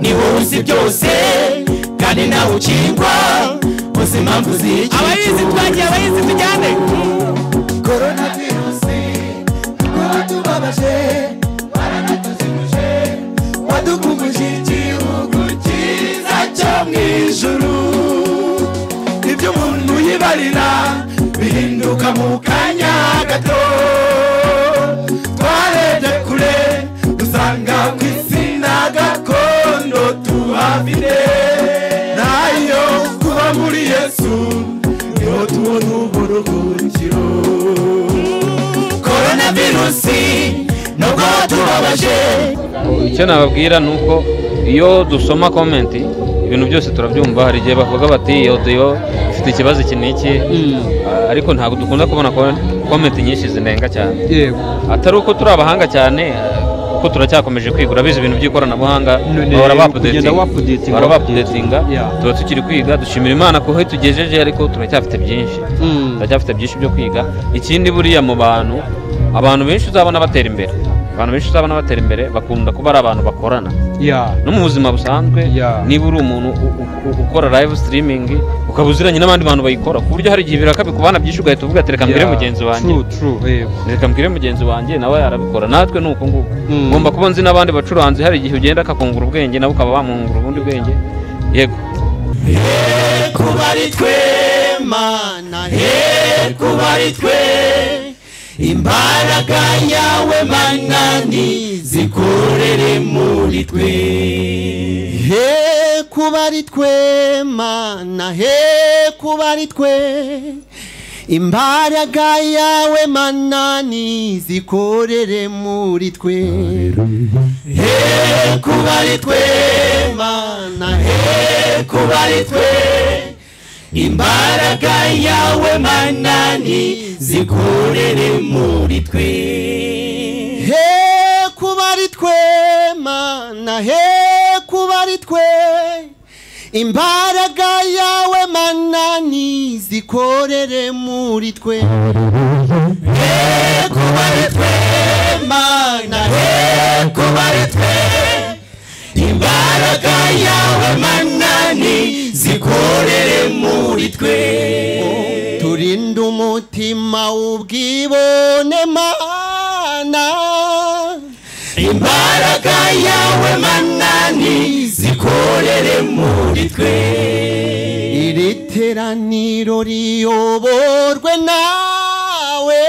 Ni wowe uzi byose kandi nawe ukingwa uzi impamvu z'iki. Abayizi twagiye, abayizi tujyane. Coronavirusi kutubabaje, waranatuzimuje, wadukumbuje igihugu cyiza cyo mu ijuru. Ibyo umuntu yibarira bihinduka mu kanya gato. Twarebye kure dusanga ku isi nta gakondo tuhafite, nayo kuba muri Yesu niho tubona uburuhukiro. Coronavirusi nubwo tubabaje. Icyo nababwira ni uko iyo dusoma comment ibintu byose turabyumva. Hari igihe bavuga bati iyo audio ifite ikibazo iki n'iki, ariko ntabwo dukunda kubona comment nyinshi zinenga cyane. Yego. Atari uko turi abahanga cyane, kuko turacyakomeje kwiga. Urabizi ibintu by'ikoranabuhanga bahora kugenda ba-updatinga, wa-updatinga, bahora ba-updatinga. Yeah. Tuba tukiri kwiga, dushimira Imana ko aho tugejeje, ariko turacyafite byinshi, turacyafite byinshi byo kwiga. Ikindi buriya mu bantu, abantu benshi uzabona batera imbere, abantu benshi uzabona batera imbere bakunda kuba ari abantu bakorana. No mu buzima busanzwe, niba uri umuntu ukora live streaming ukaba uziranye n'abandi bantu bayikora, ku buryo hari igihe ibiraka bikubana byinshi ugahita uvuga ati reka mbwire mugenzi wanjye, True, true, yego. reka mbwire mugenzi wanjye nawe arabikora. Natwe ni uko nguko, ngomba kuba nzi n'abandi bacuranzi. Hari igihe ugenda akakungura ubwenge, nawe ukaba wamwungura ubundi bwenge. Yego. Kuba ari twe Mana, he kuba ari twe, imbaraga yawe manani zikorere muri twe. He kuba ari twe Mana, he kuba ari twe, imbaraga yawe manani zikorere muri twe. He kuba ari twe Mana, he kuba ari twe, imbaraga yawe manani zikorere muri twe. He kuba ari twe Mana, he kuba ari twe, imbaraga yawe manani zikorere muri twe. He kuba ari twe Mana, he kuba ari twe, imbaraga yawe manani zikorere muri twe. Turinde umutima w'ubwibone Mana, imbaraga yawe manani zikorere muri twe. Iri teraniro riyoborwe nawe,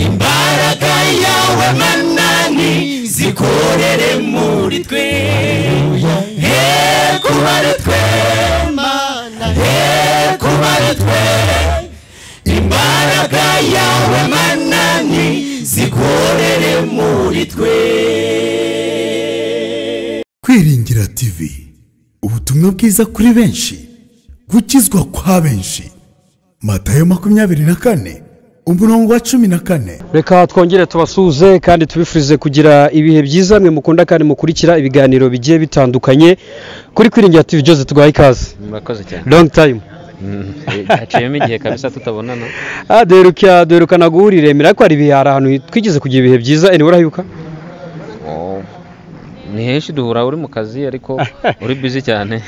imbaraga yawe manani zikorere muri twe. He kuba ari twe Mana, he kuba ari twe, imbaraga yawe manani zikorere muri twe. Kwiringira TV, ubutumwa bwiza kuri benshi, gukizwa kwa benshi. Matayo 24 umurongo wa 14. Reka twongere tubasuhuze kandi tubifurize kugira ibihe byiza mwe mukunda kandi mukurikira ibiganiro bigiye bitandukanye kuri Kwiringira TV. Jose, tuguhaye ikaze. Murakoze cyane. Long time. Haciyemo igihe kabisa tutabonana. Ah, duheruka duherukana guhurira i Remera, ariko hari ibihe, hari ahantu twigeze kugira ibihe byiza. Eni urahibuka? Oh, ni henshi duhura uri mu kazi ariko uri busy cyane.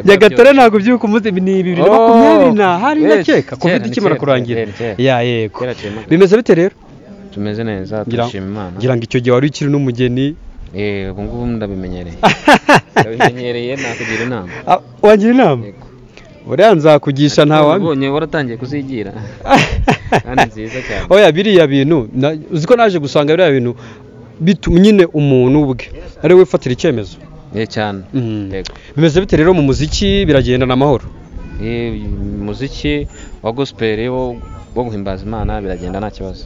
Nyagatare ntabwo byibuka umunsi ni bibiri na Oh, makumyabiri na hari yes, ndakeka kera, covid ni ikimara kera, kurangira. kera, kera. Ya yego. Kera ciyemo. Bimeze bite rero? Tumeze neza, turashima Imana. Ngira ngo icyo gihe wari ukiri n'umugeni. Ubu ngubu ndabimenyereye, ndabimenyereye, nakugira inama. Ah, wangira inama? Yego. Buriya nzakugisha nta wambi. Ubonye waratangiye kuzigira kandi nziza cyane. Oya, biriya bintu uzi ko naje gusanga biriya bintu bituma nyine umuntu ubwe ari we wifatira icyemezo. Cyane. Yego. Bimeze bite rero mu muziki, biragendana amahoro? Umuziki wa gospel wo guhimbaza Imana biragenda nta kibazo.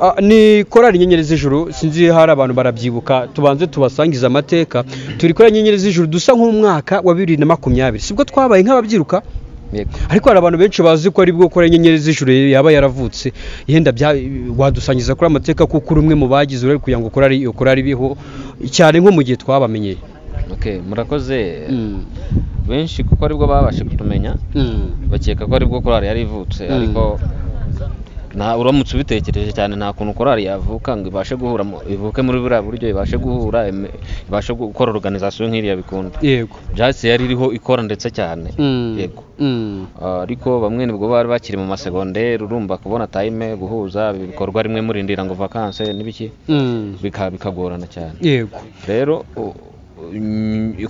Ah, ni korali Inyenyeri z'Ijuru, sinzi hari abantu barabyibuka, tubanze tubasangize amateka. Turi korali Inyenyeri z'Ijuru dusa nk'umwaka wa 2020, sibwo twabaye nk'ababyiruka. Yego. Ariko hari abantu benshi bazi ko aribwo korali Inyenyeri z'Ijuru yaba yaravutse. Yenda wadusangiza kuri amateka, kuko uri umwe mu bagize uruhare kugira ngo korali iyo korali ibiho cyane nko mu gihe twabamenyeye. Okay, murakoze. Benshi kuko aribwo babashe kutumenya bakeka ko aribwo korali yari ivutse, ariko Na uramutse ubitekereje cyane, nta kuntu korali yavuka ngo ibashe guhura, ivuke muri buriya buryo, ibashe guhura, ibashe gukora organisation nk'iriya bikunda. Just yari iriho ikora ndetse cyane. Yego. Ariko bamwe nibwo bari bakiri mu masegonderi, urumva kubona time guhuza ibikorwa rimwe murindira ngo vacances n'ibiki, bikagorana cyane. Rero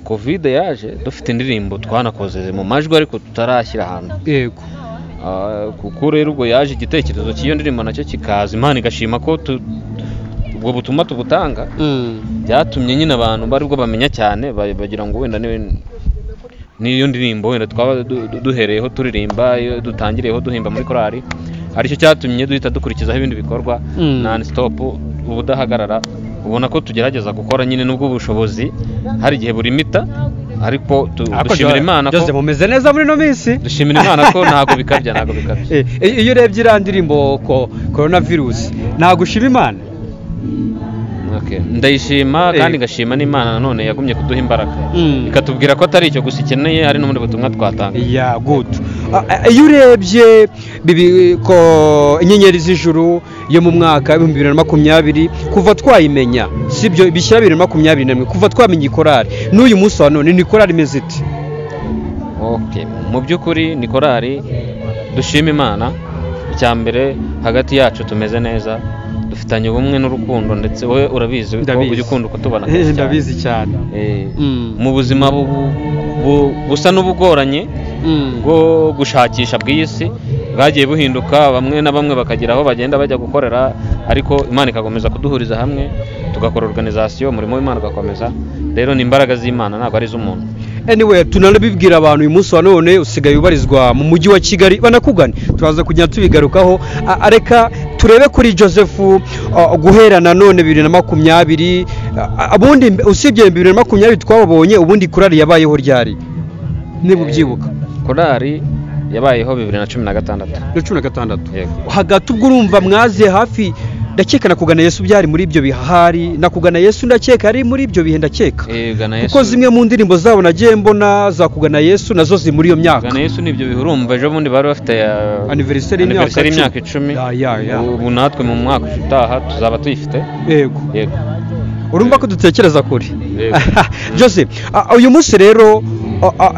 Covid yaje dufite indirimbo twanakoze mu majwi ariko tutarashyira ahantu. Kuko rero ubwo yaje igitekerezo cy'iyo ndirimbo nacyo kikaza, Imana igashima ko ubwo butumwa tubutanga, byatumye nyine abantu bari bwo bamenya cyane, bagira ngo wenda n'iyo ndirimbo wenda twaba duhereyeho turirimba, iyo dutangiriyeho duhimba muri korali, aricyo cyatumye duhita dukurikizaho ibindi bikorwa non stop, ubudahagarara. Ubona ko tugerageza gukora nyine nubwo ubushobozi hari igihe burimita, ariko dushimira Imana ko Jose mumeze neza muri no minsi. Dushimira Imana ko ntago bikabya, ntago bikabya. Iyo urebye iriya ndirimbo ko coronavirus, ntago ushima Imana? Okay. Ndayishima kandi ngashima n'Imana nanone yagumye kuduha imbaraga, ikatubwira ko atari icyo gusa ikeneye, hari n'ubundi butumwa twatanga. Yeah, good. Iyo urebye ko inyenyeri z'ijuru yo mu mwaka 2020 kuva twayimenya, sibyo bishyira 2021 kuva twamenya ikorari n'uyu munsi wa none, ni korari imeze ite? Okay. Mu by'ukuri ni korari dushima Imana. Icya mbere hagati yacu tumeze neza, dufitanye ubumwe n'urukundo, ndetse wowe urabizi ko ujya ukunda kutubona. Ndabizi cyane. Mu buzima busa n'ubugoranye bwo gushakisha bw'isi bwagiye buhinduka, bamwe na bamwe bakagira aho bagenda bajya gukorera, ariko Imana ikakomeza kuduhuriza hamwe tugakora organisation, umurimo w'Imana ugakomeza. Rero ni imbaraga z'Imana, ntabwo ari iz'umuntu. Anyway, tunanabibwira abantu uyu munsi wa none usigaye ubarizwa mu mujyi wa Kigali, banakugane, turaza kujya tubigarukaho. Reka turebe kuri Joseph guhera na none 2020, ubundi usibye 2020 twabonye, ubundi korali yabayeho ryari niba ubyibuka? Korali yabayeho 2016. 2016. Hagati ubwo urumva mwaze hafi, ndakeka na Kugana Yesu byari muri ibyo bihari, na Kugana Yesu ndakeka ari muri ibyo bihe, ndakeka kuko zimwe mu ndirimbo zabo nagiye mbona za Kugana Yesu nazo ziri muri iyo myaka. Kugana Yesu nibyo bihurumva, ejo bundi bari bafite anniversaire y'imyaka 10. Ubu natwe mu mwaka utaha tuzaba tuyifite. Yego. Urumva ko dutekereza kuri Jose. Uyu munsi rero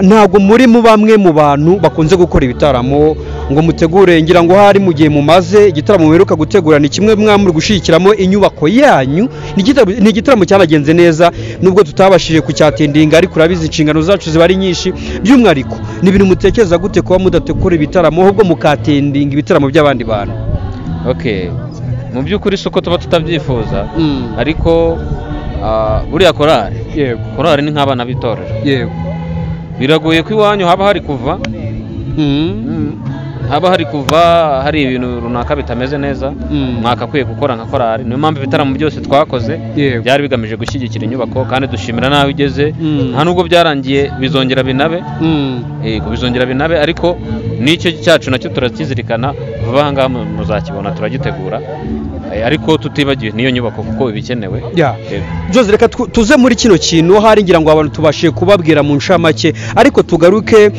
ntabwo muri mu bamwe mu bantu bakunze gukora ibitaramo ngo mutegure, ngira ngo hari mu gihe mumaze igitaramo muheruka gutegura ni kimwe mwamuri gushyigikiramo inyubako yanyu, ni igitaramo cyanagenze neza nubwo tutabashije kucyatindinga, ariko urabizi inshingano zacu ziba ari nyinshi. By'umwihariko ni ibintu mutekereza gute kuba mudategura ibitaramo ahubwo mukatindinga ibitaramo by'abandi bantu? Okay. Mu by'ukuri si uko tuba tutabyifuza, ariko buriya korali, yego, korali ni nk'abana b'itorero. Yego. Biragoye ko iwanyu haba hari kuva hari ibintu runaka bitameze neza, mwakakwiye gukora nka korali. Niyo mpamvu ibitaramo byose twakoze byari bigamije gushyigikira inyubako, kandi dushimira n'aho igeze. Nta nubwo byarangiye, bizongera binabe, bizongera binabe, ariko n'icyo cyacu nacyo turakizirikana vuba aha ngaha muzakibona, turagitegura, ariko tutibagiwe n'iyo nyubako kuko ibikenewe. Jose, reka tuze muri kino kintu, hari ngira ngo abantu tubashije kubabwira mu nshamake, ariko tugaruke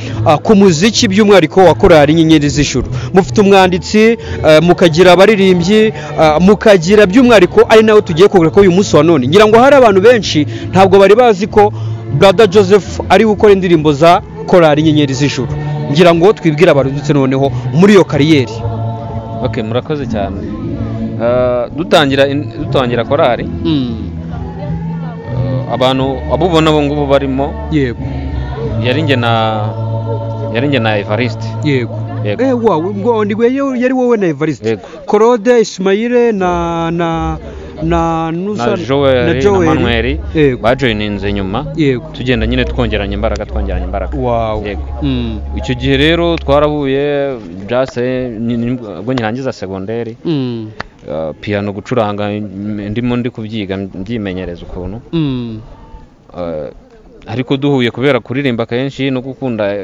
ku muziki by'umwihariko wa korali Inyenyeri z'Ijuru. Mufite umwanditsi, mukagira abaririmbyi, mukagira by'umwihariko ari nawe tugiye kugaruka uyu munsi wa none. Ngira ngo hari abantu benshi ntabwo bari bazi ko Brother Joseph ari gukora indirimbo za korali Inyenyeri z'Ijuru. Ngira ngo twibwire abarudutse noneho muri iyo kariyeri. Okay, murakoze cyane. Dutangira korali, abantu abubona bo ngubu barimo, yego, yari nge na Evariste. Yego. Ngo yari wowe na Evariste, Claude, Ismail na na na Nusa na Joel na Manuel bajoininze nyuma. Yego. Tugenda nyine twongeranye imbaraga. Wow. Yego. Icyo gihe rero twarahuye jase ubwo nyirangiza segonderi, piano gucuranga ndimo ndi kubyiga mbyimenyereza ukuntu, ariko duhuye kubera kuririmba kenshi no gukunda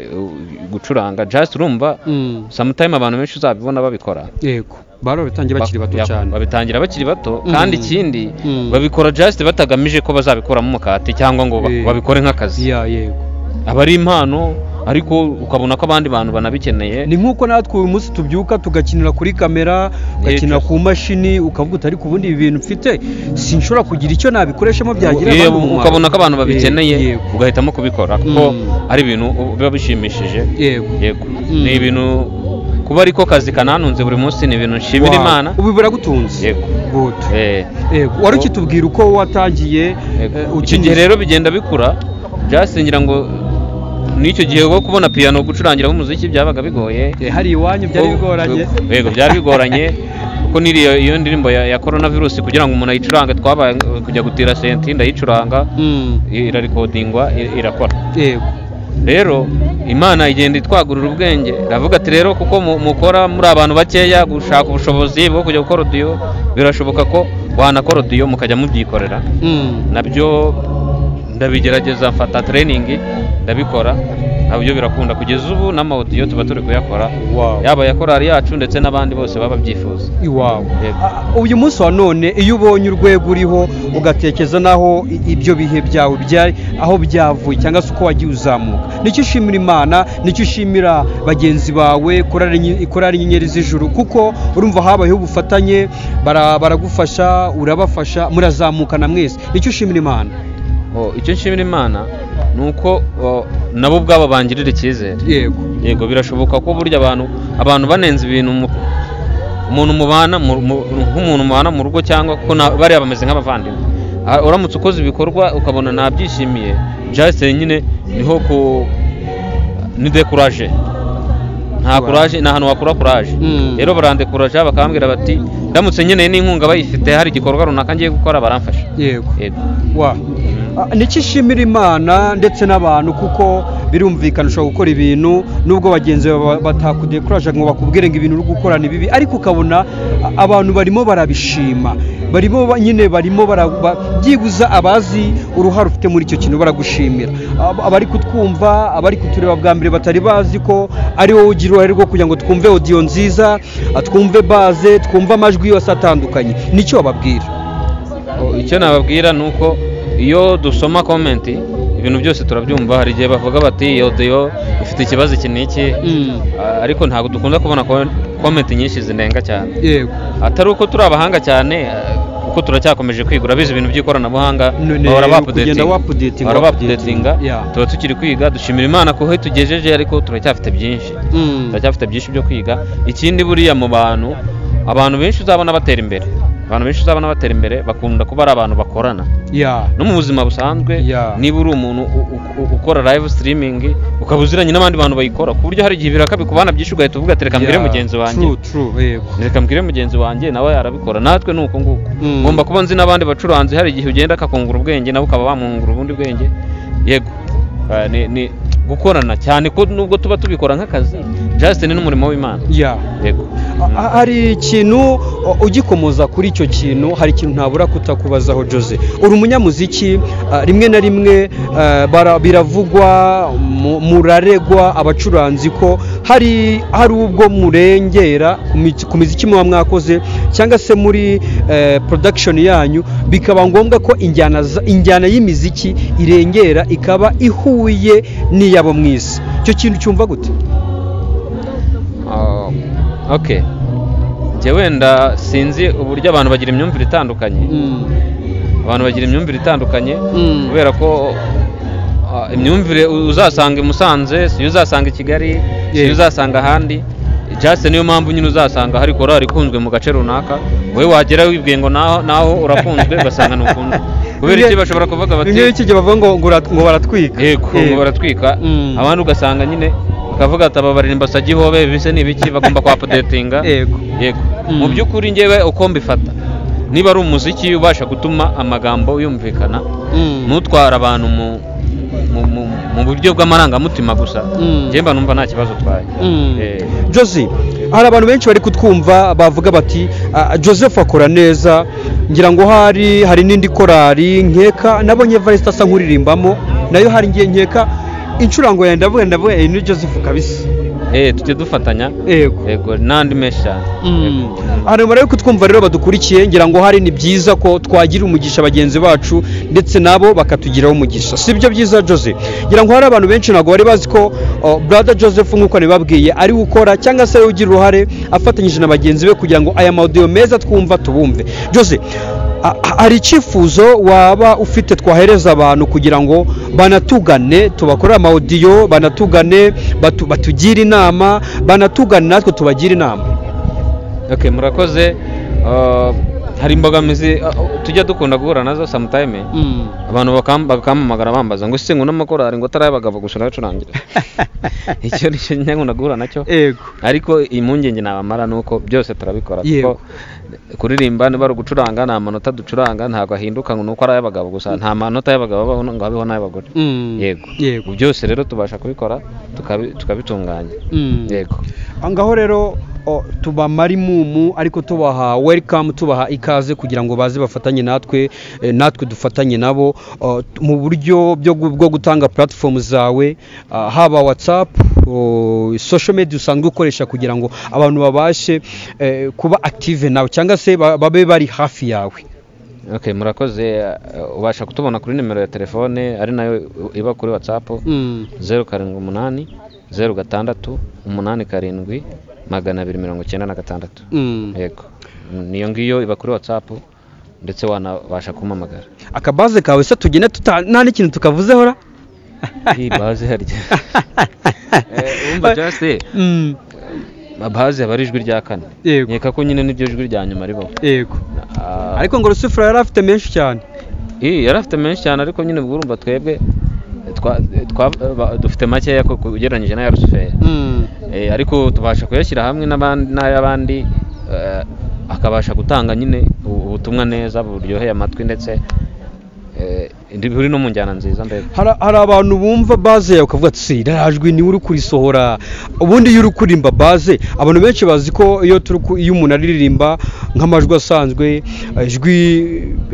gucuranga, just urumva sometime abantu benshi uzabibona babikora. Yego. Babitangira bakiri bato cyane. Babitangira bakiri bato, kandi ikindi babikora just batagamije ko bazabikuramo umukati cyangwa ngo babikore nk'akazi. Yego. Aba ari impano, Ariko ukabona ko abandi bantu banabikeneye. Ni nk'uko natwe uyu munsi tubyuka tugakinira kuri kamera, ugakinira ku mashini, ukavuga uti ariko ubundi ibi bintu mfite sinshobora kugira icyo nabikoreshamo byagira abantu umumaro. Ukabona ko abantu babikeneye, ugahitamo kubikora kuko ari ibintu biba bishimishije. Yego. Ni ibintu kuba ariko kazi kananunze buri munsi, ni ibintu nshimira Imana. Ubu biragutunze. Yego. Good. Yego. Wari ukitubwira uko watangiye icyo gihe rero bigenda bikura, byasingira ngo n'icyo gihe wo kubona piano gucurangiraho umuziki byabaga bigoye. Hari iwanyu byari bigoranye. Yego, byari bigoranye kuko niriyo iyo ndirimbo ya coronavirus kugira ngo umuntu ayicurange twabaye kujya gutira senti, ndayicuranga, irarikodingwa, irakora. Yego. Rero Imana igenda itwagurira ubwenge, iravuga ati rero kuko mukora muri abantu bakeya gushaka ubushobozi bwo kujya gukora audio, birashoboka ko wanakora audio mukajya mubyikorera. Nabyo ndabigerageza, mfata training ndabikora, nabyo birakunda kugeza ubu n'ama audio tuba turi kuyakora. Yaba ya korali yacu ndetse n'abandi bose baba babyifuza. Iwawe. Uyu munsi wa none iyo ubonye urwego uriho ugatekereza naho ibyo bihe byawe byari aho byavuye cyangwa se uko wagiye uzamuka, nicyo ushimira Imana, nicyo ushimira bagenzi bawe, korali Inyenyeri z'Ijuru, kuko urumva habayeho ubufatanye, baragufasha, urabafasha, murazamukana mwese. Nicyo ushimira Imana. Icyo nshimira Imana nuko nabo ubwabo bangirira icyizere. Yego. Yego, birashoboka ko burya abantu banenze ibintu umuntu mubana nk'umuntu mubana mu rugo cyangwa ko bariya bameze nk'abavandimwe, uramutse ukoze ibikorwa ukabona nabyishimiye, just nyine niho ku ni découragé, nta courage, nta hantu wakura courage. Rero barandekuraje bakambwira bati ndamutse nkeneye n'inkunga bayifite, hari igikorwa runaka ngiye gukora baramfasha. Yego. Yego. Wa nicyo ishimira Imana ndetse n'abantu, kuko birumvikana ushobora gukora ibintu nubwo bagenzi bawe batakudekuraje ngo bakubwire ngo ibintu uri gukora ni bibi, ariko ukabona abantu barimo barabishima, barimo nyine barimo byibuza abazi uruhare ufite muri icyo kintu baragushimira. Abari kutwumva, abari kutureba bwa mbere batari bazi ko ari wowe ugira uruhare rwo kugira ngo twumve audio nziza, twumve baze, twumve amajwi yose atandukanye, nicyo wababwira? Icyo nababwira ni uko iyo dusoma comment ibintu byose turabyumva. Hari igihe bavuga bati iyo audio ifite ikibazo iki n'iki, ariko ntabwo dukunda kubona comment nyinshi zinenga cyane. Yego. Atari uko turi abahanga cyane, kuko turacyakomeje kwiga, urabizi ibintu by'ikoranabuhanga bahora bapudetinga, tuba tukiri kwiga. Dushimira Imana ko tugejeje, ariko turacyafite byinshi, turacyafite byinshi byo kwiga. Ikindi buriya mu bantu, abantu benshi uzabona batera imbere, abantu benshi uzabona batera imbere bakunda kuba ari abantu bakorana. No mu buzima busanzwe, niba uri umuntu ukora live streaming ukaba uziranye n'abandi bantu bayikora, ku buryo hari igihe biraka bikubana byinshi ugahita uvuga ati reka mbwire mugenzi wanjye. Reka mbwire mugenzi wanjye nawe arabikora. Natwe ni uko nguko, ngomba kuba nzi n'abandi bacuranzi, hari igihe ugenda akakungura ubwenge nawe ukaba wamwungura ubundi bwenge. Yego, ni gukorana cyane ko nubwo tuba tubikora nk'akazi, just ni n'umurimo w'Imana. Yego. Hari ikintu ugikomoza kuri icyo kintu, hari ikintu ntabura kutakubazaho Jose. Uri umunyamuziki, rimwe na rimwe biravugwa, muraregwa abacuranzi ko hari ubwo murengera ku miziki muba mwakoze cyangwa se muri production yanyu, bikaba ngombwa ko injyana y'imiziki irengera ikaba ihuye n'iyabo mwisi. Icyo kintu cyumva gute? Okay, njye wenda sinzi uburyo abantu bagira imyumvire itandukanye. Abantu bagira imyumvire itandukanye kubera ko imyumvire uzasanga i Musanze siyo uzasanga i Kigali, siyo uzasanga ahandi. Just niyo mpamvu nyine uzasanga hari korali ikunzwe mu gace runaka, wowe wagera wibwiye ngo naho urakunzwe, ugasanga ntukunzwe. Kubera iki? Bashobora kuvuga bati ni iki gihe bavuga ngo baratwika. Yego, ngo baratwika. Abandi ugasanga nyine bakavuga ati aba baririmba sagihobe bise ni ibiki, bagomba kwa updatinga. Yego. Yego. Mu by'ukuri njyewe uko mbifata, niba ari umuziki ubasha gutuma amagambo yumvikana, nutwara abantu mu buryo bw'amarangamutima gusa, njye mba numva nta kibazo twaye. Jose, hari abantu benshi bari kutwumva bavuga bati Joseph akora neza, ngira ngo hari n'indi korali nkeka nabonye Evariste asa nk'uririmbamo, nayo hari ngiye nkeka incurango yanjye ndavuga ni Joseph kabisa. Tujye dufatanya. Yego, n'andi menshi cyane. Hano bari kutwumva rero badukurikiye, ngira ngo hari ni byiza ko twagira umugisha bagenzi bacu ndetse nabo bakatugiraho umugisha, sibyo byiza Jose? Ngira ngo hari abantu benshi ntabwo bari bazi ko Brother Joseph nk'uko nabibabwiye ari gukora cyangwa se ugira uruhare afatanyije na bagenzi be kugira ngo aya maudio meza twumva tubumve. Jose, hari icyifuzo waba ufite twahereza abantu kugira ngo banatugane tubakorere amaudio, banatugane batugire inama, banatugane natwe tubagire inama? Okay, murakoze. Hari imbogamizi tujya dukunda guhura nazo sometime. Abantu bakampamagara bambaza ngo ese ngo n'amakorari ngo atari abagabo gusa aracurangira. Icyo nicyo nkunda guhura nacyo. Ariko impungenge nabamara nuko byose turabikora, kuko kuririmba niba ari ugucuranga nta manota ducuranga ntabwo ahinduka ngo nuko ari ay'abagabo gusa, nta manota y'abagabo abaho ngo abeho n'ay'abagore. Yego, byose rero tubasha kubikora tukabitunganya. Yego. Ngaho rero tubamara imumu ariko tubaha welcome, tubaha ikaze kugira ngo baze bafatanye natwe, natwe dufatanye nabo mu buryo bwo gutanga platform zawe, haba WhatsApp, social media usanzwe ukoresha kugira ngo abantu babashe kuba active nawe cyangwa se babe bari hafi yawe. Okay, murakoze. Ubasha kutubona kuri nimero ya telefone ari nayo iba kuri WhatsApp, 078 06 87 296. Yego, niyo ngiyo iba kuri WhatsApp ndetse wanabasha kumpamagara. Akabaze kawe se tugene nta n'ikintu tukavuzeho ra? Iyi baze harya. Umva just baze aba ari ijwi rya kane. Nkeka ko nyine nibyo jwi rya nyuma ribaho. Yego. Ariko ngo Rusufero yari afite menshi cyane. Yari afite menshi cyane, ariko nyine ubwo urumva twebwe dufite makeya ugereranyije n'aya Rusufero. Ariko tubasha kuyashyira hamwe n'ay'abandi, akabasha gutanga nyine ubutumwa neza buryoheye amatwi ndetse buri no mu njyana nziza mbega. Hari abantu bumva baze yawe ukavuga ati si irajwi niwe uri kurisohora. Ubundi iyo uri kuririmba baze, abantu benshi bazi ko iyo umuntu aririmba nk'amajwi asanzwe, ijwi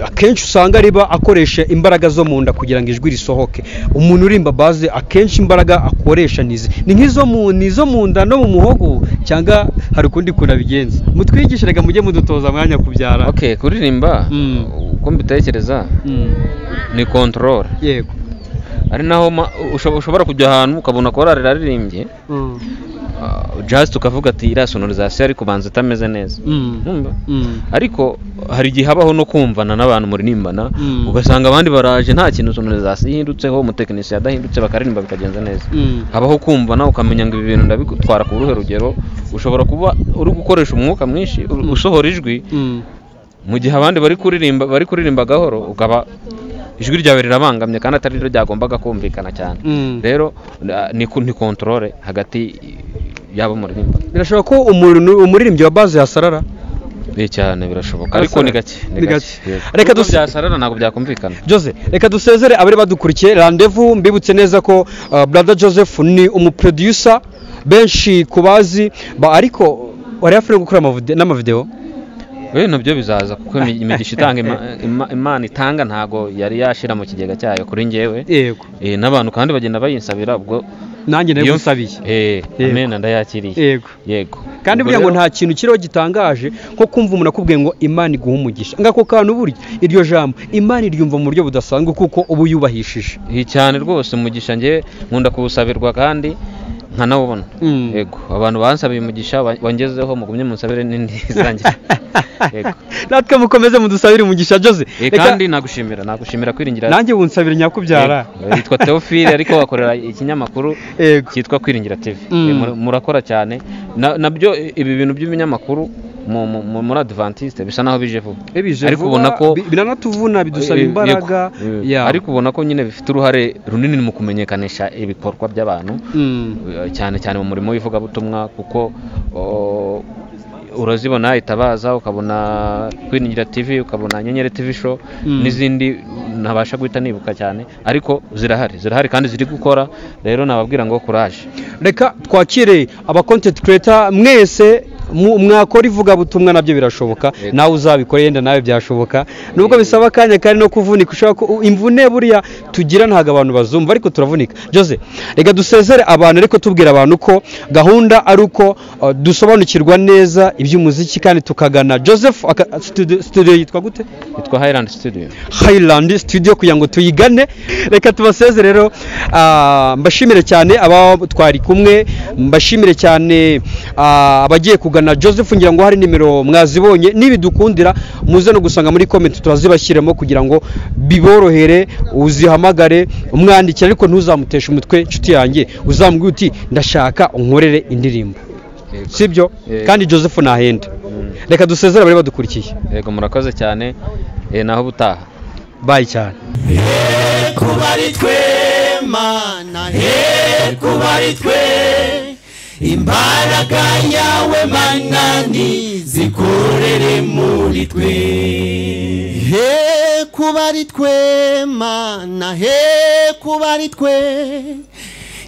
akenshi usanga riba akoresha imbaraga zo mu nda kugira ngo ijwi risohoke. Umuntu urimba baze akenshi imbaraga akoresha nizi ni nk'izo mu mu nda no mu muhogo, cyangwa hari ukundi kuntu abigenza? Mutwigishe rega, mujye mudutoza mwanya kubyara. Okay, kuririmba uko mbitekereza ni control. Yego. Ari naho ushobora kujya ahantu ukabona korari iraririmbye, just ukavuga ati iriya sonorisation ariko banza itameze neza. Ariko hari igihe habaho no kumvana n'abantu muririmbana, ugasanga abandi baraje nta kintu sonorisation ihindutseho, umutekinisiye adahindutse, bakaririmba bikagenza neza. Habaho kumvana ukamenya ngo ibi bintu ndabitwara ku ruhe rugero. Ushobora kuba uri gukoresha umwuka mwinshi usohora ijwi, mu gihe abandi bari kuririmba gahoro, ukaba ijwi ryawe rirabangamye kandi atari ryo ryagombaga kumvikana cyane. Rero ni control hagati yabo muririmba. Birashoboka ko umuririmbyi wa baze yasarara? Cyane birashoboka, ariko ni gake, ni gake. Reka byasarara ntabwo byakumvikana. Jose, reka dusezere abari badukurikiye. Rendezvous, mbibutse neza ko Brother Joseph ni umuproducer benshi kubazi, ariko wari afite gukora n'amavideo. Nabyo bizaza kuko imigisha itanga Imana itanga ntago yari yashira mu kigega cyayo kuri njyewe. Yego. N'abantu kandi bagenda bayinsabira, ubwo nanjye nagusabiye. Amen, ndayakiriye. Yego. Yego. Kandi buriya ngo nta kintu kiriho gitangaje nko kumva umuntu akubwiye ngo Imana iguha umugisha. Ngako kantu burya iryo jambo Imana iryumva mu buryo budasanzwe kuko ubu yubahishije. Cyane rwose umugisha njye nkunda kuwusabirwa kandi nkanawubona. Yego, abantu bansabiye umugisha wangezeho, mugumye munsabire n'indi zanjye. Yego. Natwe mukomeze mudusabire umugisha Jose. Kandi nagushimira Kwiringira. Nanjye bunsabire nyakubyara. Yitwa Theophile ariko bakorera ikinyamakuru cyitwa Kwiringira TV. Murakora cyane nabyo ibi bintu by'ibinyamakuru muri Adventiste bisa naho bije vuba, ariko ubona ko biranatuvuna, bidusaba imbaraga, ariko ubona ko nyine bifite uruhare runini mu kumenyekanisha ibikorwa by'abantu, cyane cyane mu murimo w'ivugabutumwa, kuko urazibona Itabaza, ukabona Kwiringira TV, ukabona Nyenyeri TV show n'izindi ntabasha guhita nibuka cyane, ariko zirahari kandi ziri gukora. Rero nababwira ngo courage. Reka twakire aba content creator mwese mwakora ivugabutumwa, nabyo birashoboka, nawe uzabikora yenda nawe byashoboka, nubwo bisaba akanya kandi no kuvunika. Ushobora ko imvune buriya tugira ntago abantu bazumva ariko turavunika. Jose, reka dusezere abantu ariko tubwira abantu ko gahunda ari uko dusobanukirwa neza iby'umuziki kandi tukagana Joseph studio yitwa gute? Yitwa Highland Studio. Highland Studio kugira ngo tuyigane. Reka tubasezere rero, mbashimire cyane aba twari kumwe, mbashimire cyane abagiye kugana Joseph, ngira ngo hari nimero mwazibonye, nibidukundira muze no gusanga muri comment turazibashyiremo kugira ngo biborohere, uzihamagare umwandikire, ariko ntuzamuteshe umutwe inshuti yanjye, uzamubwira uti ndashaka unkorere indirimbo, sibyo? Kandi Joseph nahenda. Reka dusezere abari badukurikiye. Yego, murakoze cyane, naho ubutaha. Bye cyane. Kuba ari twe Mana, kuba ari twe, imbaraga yawe Mana zikorere muri twe. Kuba ari twe Mana, kuba ari twe,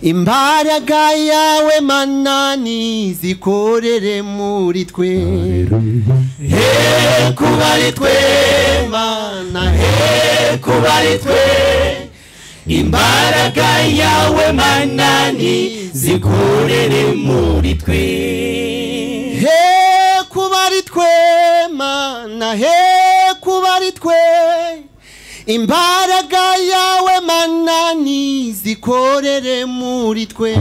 imbaraga yawe Mana zikorere muri twe. Kuba ari twe Mana, kuba ari twe, imbaraga yawe Mana zikorere muri twe. Kuba ari twe Mana, kuba ari twe, imbaraga yawe Mana zikorere muri twe.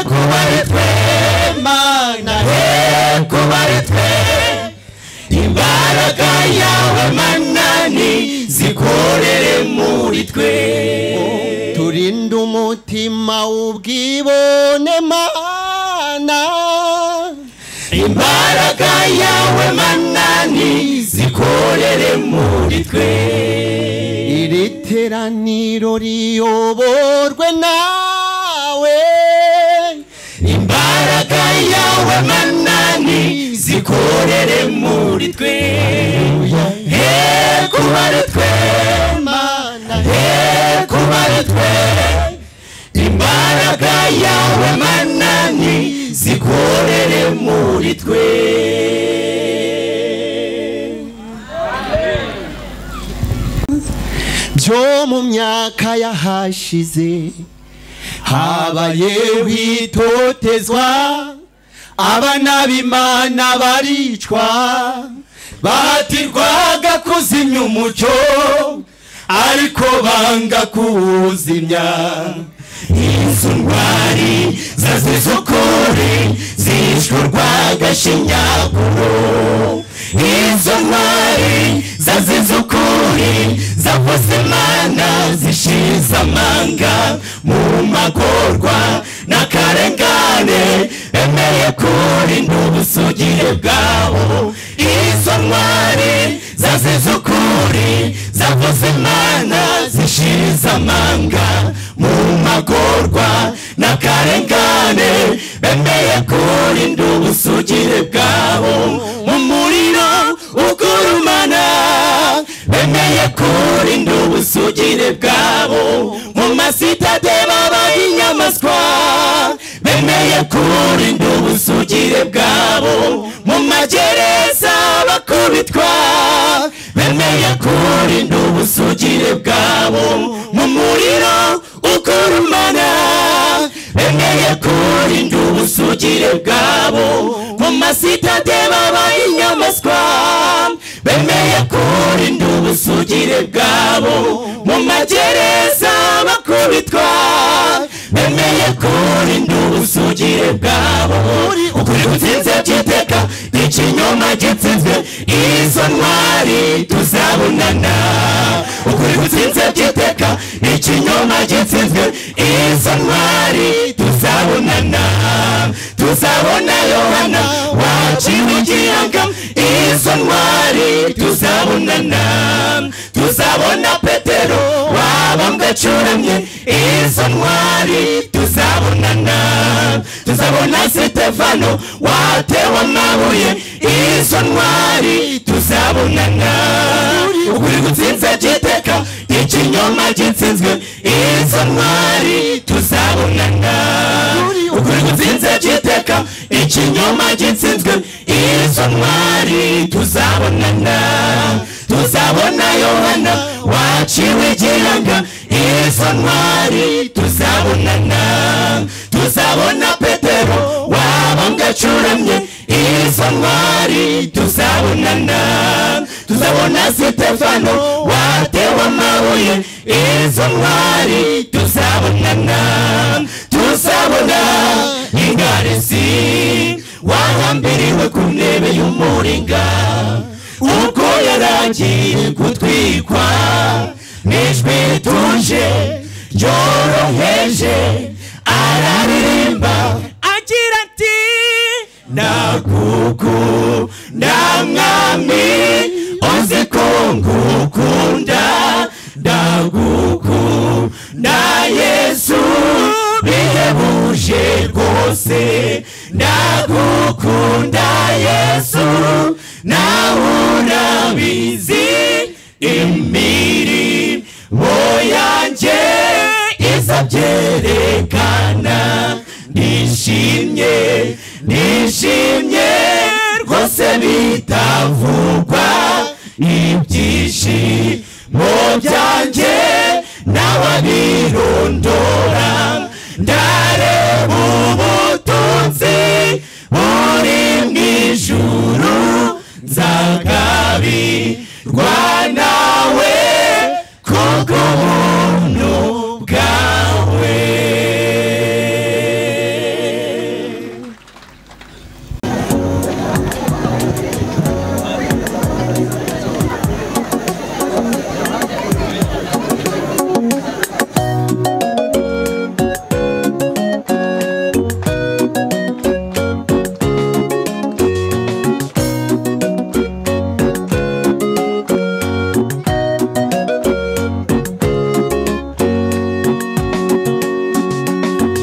Kuba ari twe Mana, kuba ari twe, imbaraga yawe Mana zikorere muri twe. Turinde umutima w'ubwibone Mana, imbaraga yawe Mana zikorere muri twe. Iri teraniro riyoborwe nawe, imbaraga yawe Mana zikorere muri twe. Kuba ari twe Mana, kuba ari twe, imbaraga yawe Mana zikorere muri twe. Byo mu myaka yahashize habayeho itotezwa, abana b'Imana baricwa, bahatirwaga kuzimya umucyo ariko banga kuwuzimya. Izo ntwari zazize ukuri zishwe urw'agashinyaguro, izo ntwari zazize ukuri zavuze Imana zishize amanga mu magorwa n'akarengane, bemeye kurinda ubusugire bwabo. Izo ntwari zazize ukuri zavuze Imana zishize amanga mu magorwa n'akarengane, bemeye kurinda ubusugire bwabo. Mu muriro ugurumana bemeye kurinda ubusugire bwabo, mu masitade babaye inyamaswa bemeye kurinda ubusugire bwabo, mu magereza bakubitwa bemeye kurinda ubusugire bwabo, mu muriro ugurumana bemeye kurinda ubusugire bwabo, mu masitade babaye inyamaswa bemeye kurinda ubusugire bwabo, mu magereza bakubitwa bemeye kurinda ubusugire bwabo. Ukuri gutsinze byiteka, ikinyoma gitsinzwe, izo ntwari tuzabonana. Ukuri gutsinze byiteka, ikinyoma gitsinzwe, izo ntwari tuzabonana. Tuzabona Yohana waciwe igihanga, izo ntwari tuzabonana. Tuzabona Petero wabambwe acuramye, izo ntwari tuzabonana. Tuzabona Sitefano watewe amabuye, izo ntwari tuzabonana. Ukuri gutsinze byiteka, ikinyoma gitsinzwe, izo ntwari tuzabonana. Ukuri gutsinze byiteka, ikinyoma gitsinzwe, izo ntwari tuzabonana. Tuzabona Yohana. Waciwe igihanga, izo ntwari tuzabonana. Tuzabona Petero wabambwe acuramye, izo ntwari tuzabonana. Tuzabona Sitefano watewe amabuye, izo ntwari tuzabonana. Tuzabona Ingarisi wahambiriwe ku ntebe y'umuringa, ubwo yaragiye gutwikwa n'ijwi rituje ryoroheje araririmba agira ati ndagukunda mwami, uzi ko ngukunda, ndagukunda Yesu bihebuje rwose, ndagukunda Yesu nawe urabizi, imirimo yanjye izabyerekana. Ndishimye, ndishimye rwose bitavugwa, ibyishimo byanjye n'ababirondora. Ndareba ubutunzi buri mu ijuru, nzagabirwa nawe kubw'ubuntu bwawe.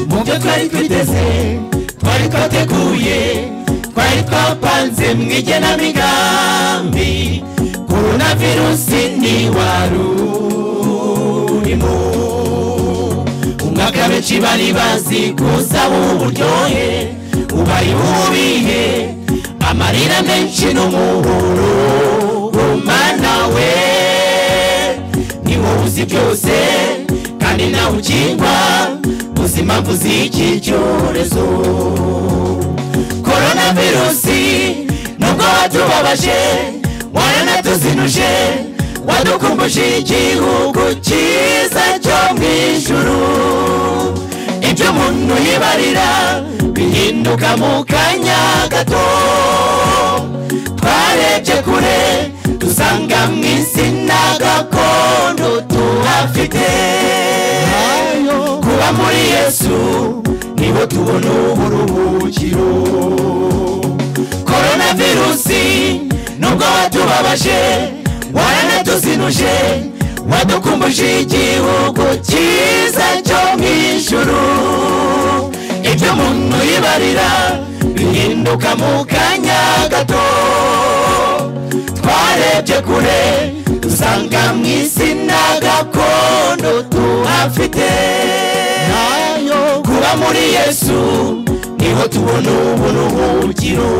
Mubyo twari twiteze, twari twateguye, twari twapanze mu igenamigambi, coronavirusi ntiwarurimo. Umwaka benshi bari bazi gusaba uburyohe, ubaye ububihe, amarira menshi n'umuhuro. Mana we ni wowe uzi byose kandi nawe ukingwa, uzi impamvu z'iki cyorezo. Coronavirusi nubwo watubabaje, waranatuzinuje, wadukumbuje igihugu cyiza cyo mu ijuru. Ibyo umuntu yibarira bihinduka mu kanya gato. Twarebye kure dusanga mu isi nta gakondo tuhafite. Kuba muri Yesu niho tubona uburuhukiro. Coronavirusi nubwo watubabaje, waranatuzinuje, wadukumbuje igihugu cyiza cyo mu ijuru. Ibyo umuntu yibarira bihinduka mu kanya gato. Twarebye kure dusanga mu isi nta gakondo tuhafite. Kuba muri Yesu niho tubona uburuhukiro.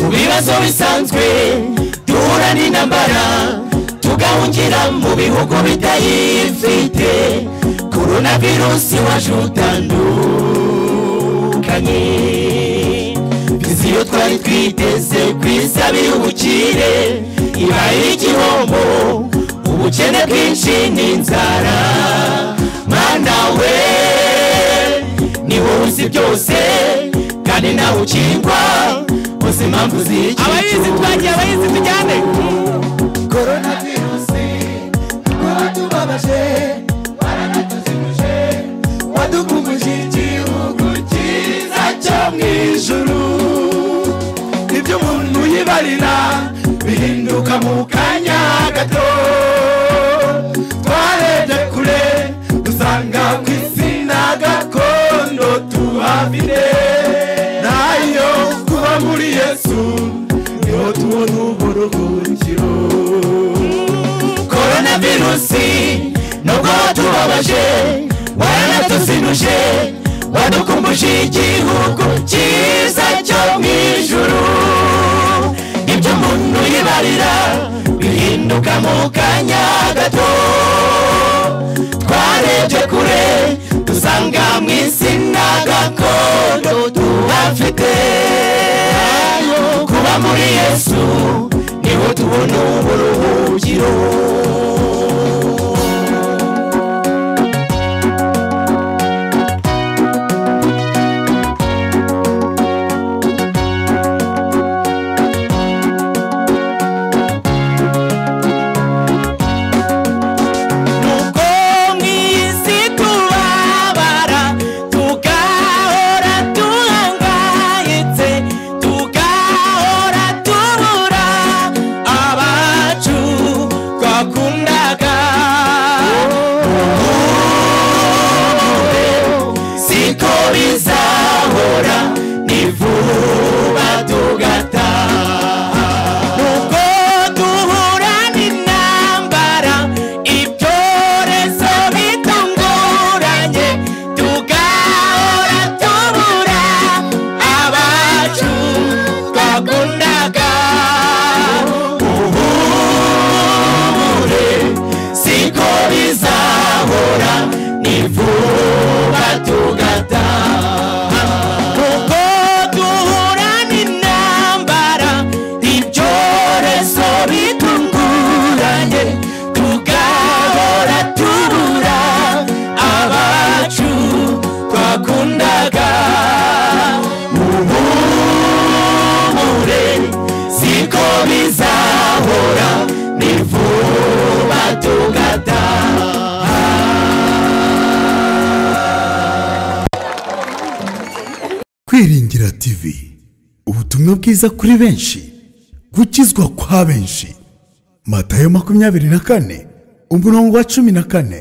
Mu bibazo bisanzwe duhura n'intambara, tugahungira mu bihugu bitayifite. Coronavirusi waje utandukanye, viziyo twari twiteze kwisabira ubukire ibaye igihombo, ubukene bwinshi n'inzara. Mana we ni wowe uzi byose kandi nawe ukingwa, uzi impamvu z'iki Abayizi twagiye, abayizi tujyane. Coronavirusi watubabaje, waranatuzinuje, wadukumbuje igihugu cyiza cyo mu ijuru. Ibyo umuntu yibarira bihinduka mu kanya gato. Twarebye kure dusanga ku isi nta gakondo tuhafite. Nayo kuba muri Yesu niho tubona uburuhukiro. uburuhukiro. Coronavirusi nubwo watubabaje waranatuzinuje, wadukumbuje igihugu cyiza cyo mu ijuru. Ibyo umuntu yibarira bihinduka mu kanya gato. Twarebye kure dusanga mu isi nta gakondo tuhafite. Kuba muri Yesu niho tubona uburuhukiro. Kwiringira TV, ubutumwa bwiza kuri benshi, gukizwa kwa benshi. Matayo 24 umurongo wa 14.